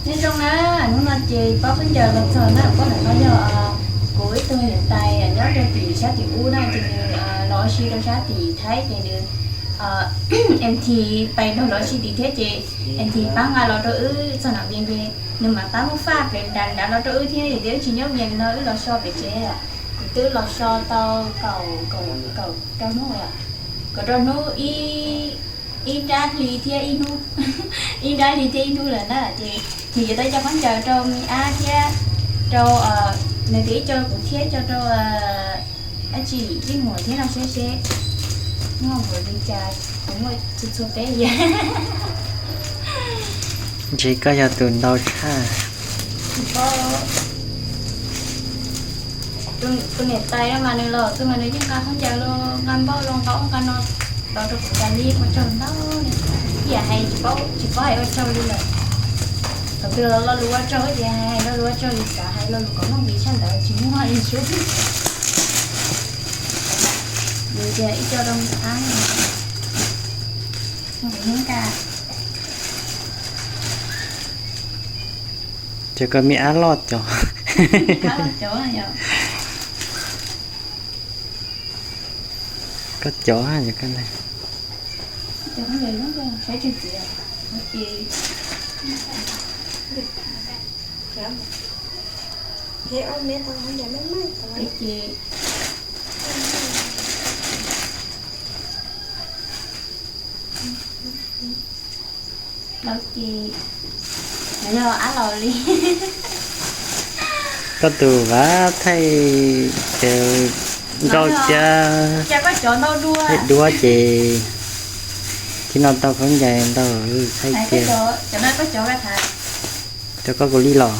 Nyob zoo na, hnub no ces pab khaub ncaws los txog na, pab ntawm no yog kuv ib tug niam tais nyob rau tim sab tim ub na, ces nws los ua si rau sab tim Thaib ces nws em thi pais nrog lawv ua si tim thiab ces em thi pab nqa los rau wb txog nram Vias ces nws mam pab muab faj pem nram nrad los rau wb thiab, vim tias wb tsis nyob Vias no wb los so pem tsev. Kuv twb los so tau kaum, kaum, kaum rau hnub, kaum rau hnub ib, ib nrab hli thiab ib hnub, ib nrab hli thiab ib hnub lawm na ces nws yuav tau coj khaub ncaws rau me ab thiab rau, nws tias ib co kuv thiab co rau dab tsi ib muam thiab no seb seb muaj npaum li cas, kuv muaj txhua txhua teb. Ntshe koj yog tus ntau tshaj. Tus niam tais no mas nws los txog mas nws yeej nqa khaub ncaws los nqa npauj los nqa ub nqa no los rau kuv tas li, ua tsaug ntau li. Ib yam hais tsis paub, tsis paub hais ua tsaug li lawm. Thaum twg los lo lus ua tsaug ces hais lo lus ua tsaug li, xav hais lo lus kom meej li tshaj ntawd tsis muaj li sub. Nws tias ib co rau me ab, kuv yeej nqa. Ces koj me ab loj cov. Ab loj cov yom. Koj cov yom koj ne. Cov khaub ncaws saib tseg txiv. Ces lawv ces nws yog ab laus li. Koj tus vav thaij ces nkauj thiab, thaij duab ces thib no tau khaub ncaws ntau thaij kiag. Rau koj kuv li los.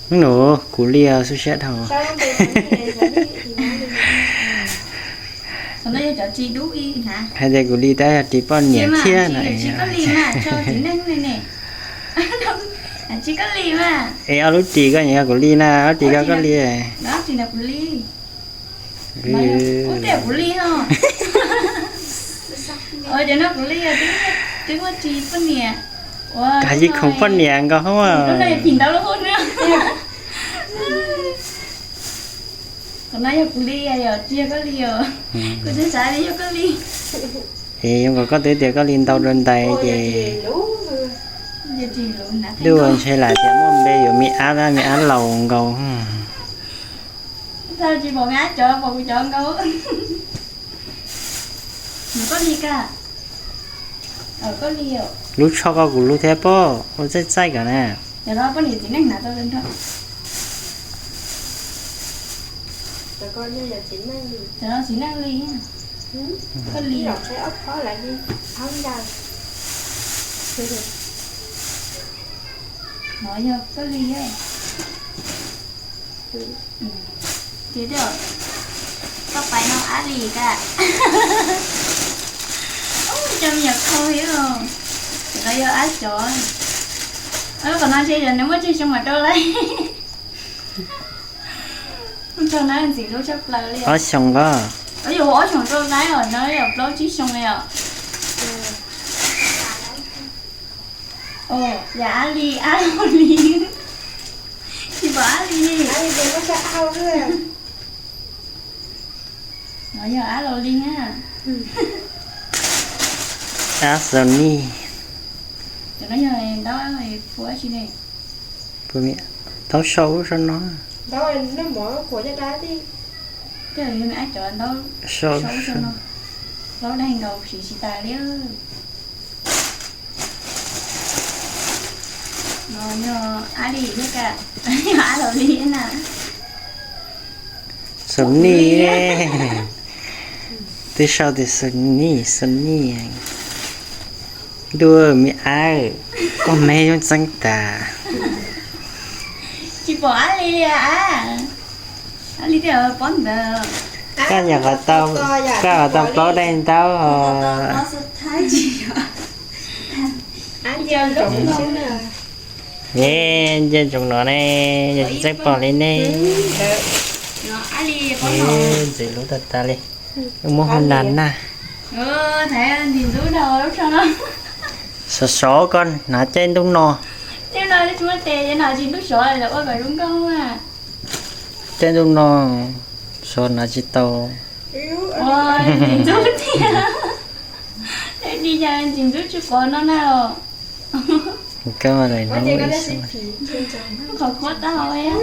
Nus kuv li xub siab dhau. Hais tias kuv li tab yog ris poj niam thiab no. Es ob lub ris koj nyiam yog kuv li na, ob ris koj koj li. Hais yig khoom poj niam nkaus hos. Qhov no yog kuv li, yog tsis yog koj li os? Kuv tsis xav li yog koj li. Es zoo nkaus koj twb tias koj li ntau rau ntais ces, ntshe lam tias muaj npe yuav me ab, me ab laus nkaus. Tsis pom me ab cov, pom kuv cov nkaus. Koj li ka, koj li. Lub tsho koj kuv lub thiab pob, ua txaij txaij kom na. Cov no poj niam txiv neej hnav tau nrho. Cov no txiv neej li. Koj li. No yog koj li. Ces koj pais no ab li ka. Cov me nyuam khau thiab. Qhov no yog ab cov. Qhov no ntshe yog nws muaj tsawg xyoo mas rau lawm. Ntxim hlub tshaj plaws li. Ob xyoos los? Yuav ua ob xyoos rau lawm os, no yog plaub tsib xyoo li os. Yam ab li, ab laus li. Tsis pom ab li. No yog ab laus li na. Ab Sony. Cov no yog ntaub pua tsi ne? Ntaub sau ub sau no. Ntaub noj mov kuam caj dab ti. Cov ntaub sau ub sau no. Plaub daig nkaus siv tsis tas li. No yog ab li thiab ka, yog ab laus li na. Sony, twb sau tias Sony, Sony. Ntuj, me ab, koj me yooj txeeb tas. Tsis pom ab li li a. Ab li tias pob ntawd. Koj nyuam qhuav tau, koj qhuav tau plaub daig ntaub os. Ye, nce ntsoov no ne, yog tsis txawj pom li ne. Ntxim hlub tag tag li. Muab hau nas na. Thaiv ntxim hlub dhau lub tsho no. Sov sov koj hnav caij ntuj no. Caij ntuj no tsis muaj tes, no tsis ntub sov lawm ua kom zoo nkauj. Caij ntuj no sov hnav tsis tau. Ntxim ntxub tiag. Di cas ntxim ntxub tsis quav no na los. Koj qhov khuab tau hau.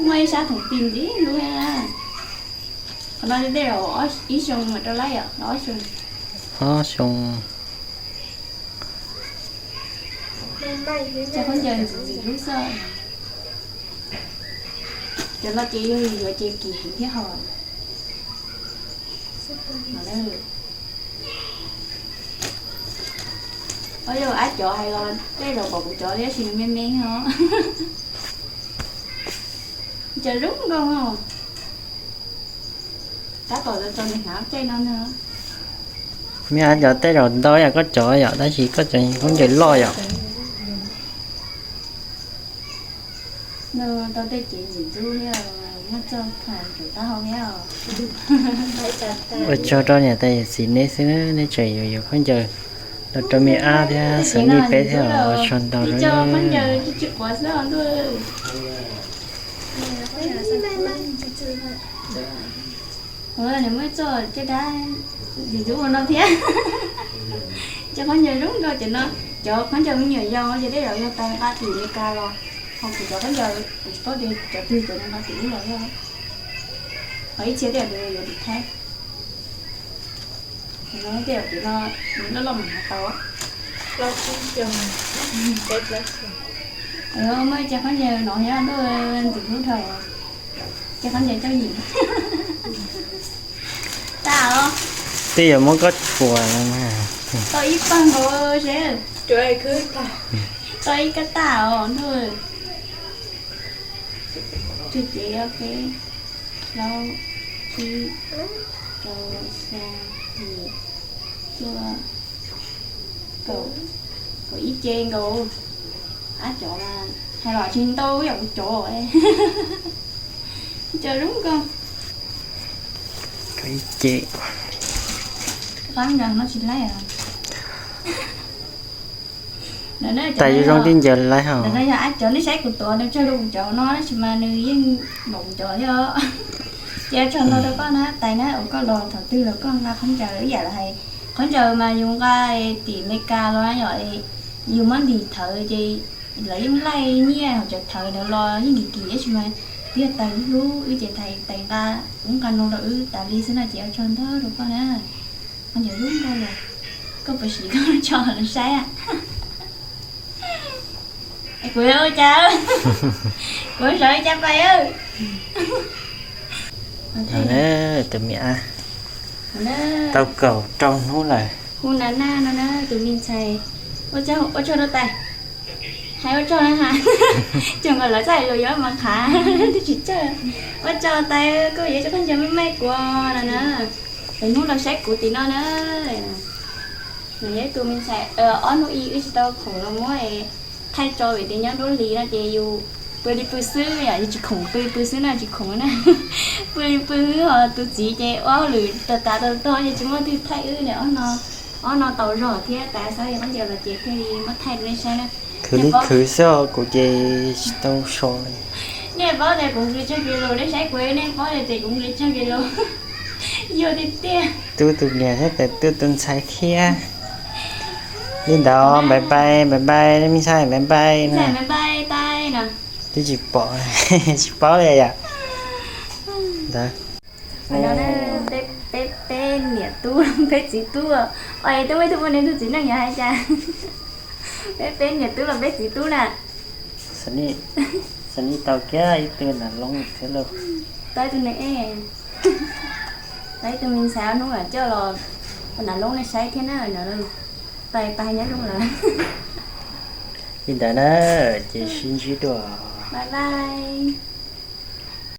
Muaj ib sab thoom tis ntxiv lub. Qhov no tej zaum ib xyoo mam rau laib yom, los ob xyoo. Ob xyoo. Cov khaub ncaws ntxim ntxim hlub xwb. Cov no ces yog yuav ces kim heev thiab hos. Ob yog ab cov hais los tej zaum pom kuv cov tab sis nws me me os. Cov zoo nkauj os. Tab tom tso nws hnav caij no na. Me ab cov tej zaum ntau yam koj cov yom, tab sis koj cov khaub ncaws loj yom. Nws tau tej cev ntxim ntxub thiab, muab txog tham tsuas tab hau thiab os. Ua tsaug rau niam tais yawm txiv neb xwb, neb tseem yuav yuav khaub ncaws los rau me ab thiab xeem nij peb thiab os, ua tsaug ntau. Khaub ncaws tsis tsis quav xwb os ntuj. Nws muaj txoj caj dab ntxim ntxub ua no thiab. Cov khaub ncaws zoo nkauj cov no, cov khaub ncaws me nyuam yaus ces tej zaum yog tais nqa tim Amelikas los, ho kuv cov khaub ncaws kuv tsis paub tias cov twg cov nqa tim ub los yog. Ho ib txhia tej zaum yuav tim Thaib. Tej zaum tim no nws loj loj mas hnav tau. Muaj ib co khaub ncaws no thiab ntuj, ntxim hlub dhau. Cov khaub ncaws txoj yim. Tag os. Twb yuav muab koj tshuam los mas. Tau ib pawg nkaus seb. Tau ib kab tag os ntuj. Tswv cev peb, plaub, tsib, rau, xya, yim, cuaj, kaum, kaum ib ce nkaus. Ab cov mas hais los tsis ntau yam kuv cov. Cov zoo nkauj. Kaum ib ce. Qab nkaus no tsis laib os. Tais zoo zoo tib ncaws laib hos. Ntawm no yog ab cov, nej saib kuv tuav nws tsawg rau kuv cov no tab sis mas nws yeej npaum kuv cov thiab. Ces ua tsaug ntau rau koj na tais na, uas koj los thaum twg los koj nqa khaub ncaws ib yam los hais. Khaub ncaws mas yus nqa tim Amelikas los yom, yus muab ntim thawv ces lawv yeej laij nyiaj hauv cov thawv ntawd los yeej kim kim tab sis mas twb yog tais hlub wb ces tais nqa, wb nqa no rau wb tas li xwb no ces ua tsaug ntau rau koj na. Khaub ncaws zoo nkauj los, koj puas siv koj tso los saib. Kuv ua cas, kuv sawv cas pais. Tus me ab tau kaum rau hnub lawm. Hu na na no na tus me ntxhais. Ua tsaug rau tais. Hais ua tsaug na ha. Tsuas nkaus lawv txoj hais lus yuav mas qhav twb tsis tsawg. Ua tsaug tais, koj yuav cov khaub ncaws me me kuv no na. Lawv hnub los saib kuv tim no na. Nws yog ib tug me ntxhais, ob hnub ib wb tsis tau khoom los muab thaij tso vim tias nyob nruab hlis no ces yus pw li pw xwb yom, yus tsis khoom pw li pw xwb na, tsis khoom na. Pw li pw xwb ho tus txiv ces ua hauj lwm tas tas tog tog ces tsis muaj twg thaij wb na. Ob no tau zog thiab tas xav li khaub ncaws los ces thiaj li muab thaij rau nej saib na. Khwv li khwv xwb os, kuv ces tsis tau so li. Nej paub tias kuv nqis tsawg kis lus, nej saib kuv nej paub tias kuv nqis tsawg kis lus. Yog tiag tiag. Tu tus niam thiab tes tu tus ntxhais thiab. Li ntawd, bye bye, bye bye, me ntxhais, bye bye. Bye bye tais no. Twb tsis pom, tsis paub li yom. Ntawd. Peb niam tub, peb txiv tub, es twb muaj ib tug poj niam tug txiv neej yog hais cas. Peb, peb niam tub los peb txiv tub na. Xav li tau kiag ib tug nas loob thiab lauj. Tau ib tug ne, tau ib tug me ntxhais ob hnub coj los ua nas loob nej saib thiab na no. Tais pais nyob zoo lawm. Li ntawd na, ces sib ntsib dua. Bye bye.